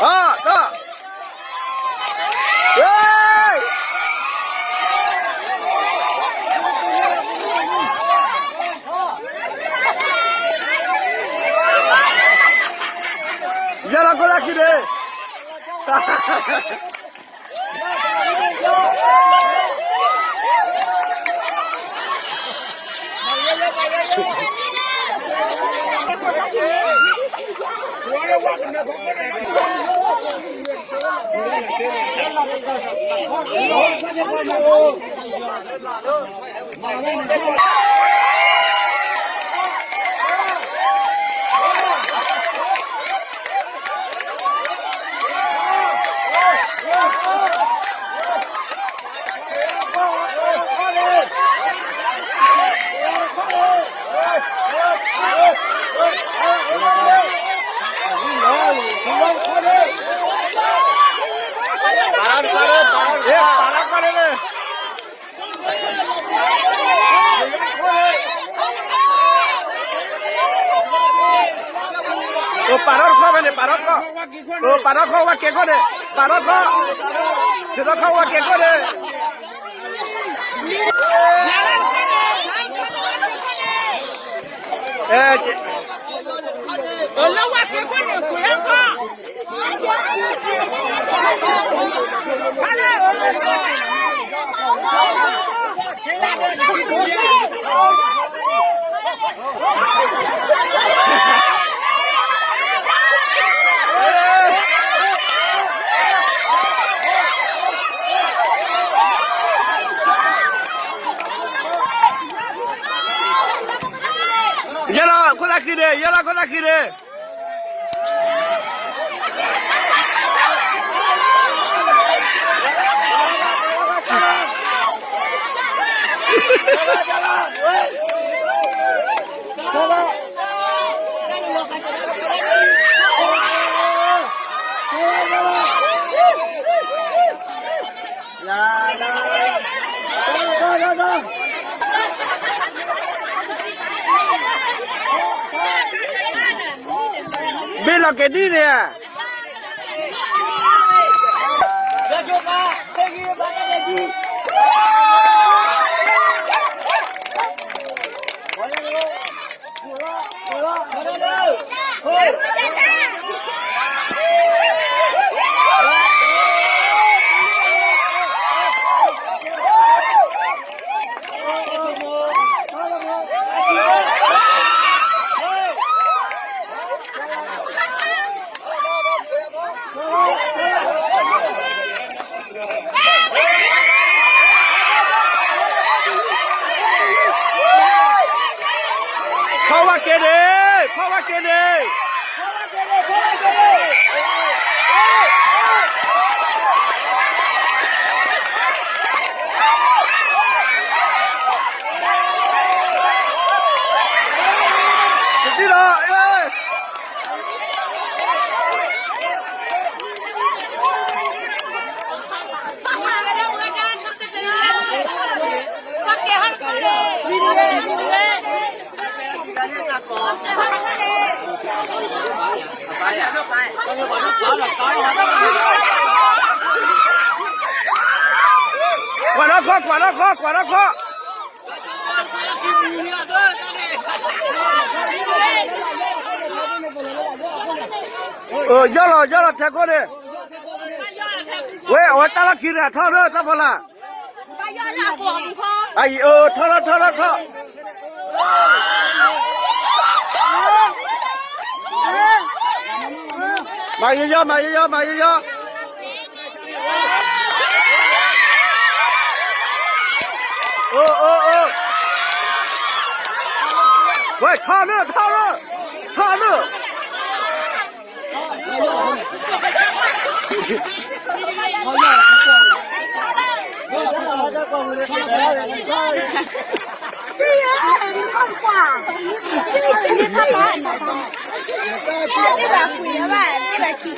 ထီၣ်, ထီၣ်, ဟ့ၣ်, ယဲလီၤခိၣ်လၢခံန့ၣ် ပာ်လီၤတခီ, ပာ်လီၤတခီ, ပာ်ထီၣ်တခီဖဲန့ၣ်, ပာ်ထီၣ်တခီ, ပာ်ထီၣ်တခီဝဲက့ၤခိၣ်န့ၣ်, ပာ်ထီၣ်တခီ, ထုးထီၣ်တခီဝဲက့ၤခိၣ်န့ၣ်, အဲ လၢဝဲက့ၤခိၣ်န့ၣ် ကွံာ်အခီ ယဲလီၤခိၣ်လၢခံန့ၣ်, ယဲလီၤခိၣ်လၢခံန့ၣ်. ဘ့ၣ်လီၤက့ၤဒ်န့ၣ်ဧါ. ဖီၣ်ဝဲက့ၤန့ၣ်, ဖီၣ်ဝဲက့ၤန့ၣ်. ဒ်လီၤ. ကွၢ်ထီၣ်ခီ, ကွၢ်ထီၣ်ခီ, ကွၢ်ထီၣ်ခီ. ယီၢ်လီၤ, ယီၢ်လီၤထဲခိၣ်န့ၣ်. ဝဲ အဝဲတၢ်လီၢ်ခံန့ၣ် အထီၣ်လၢတၢ်ဖီလာ်. အံၤ အၢ ထီၣ်ထီၣ်ထီၣ်ထီၣ်ထီၣ်. မၤယီယီ မၤယီယီ မၤယီယီ. အိၣ် အိၣ် အိၣ်. ဝဲ ထီၣ်လၢ ထီၣ်လၢ ထီၣ်လၢ. ကွၢ်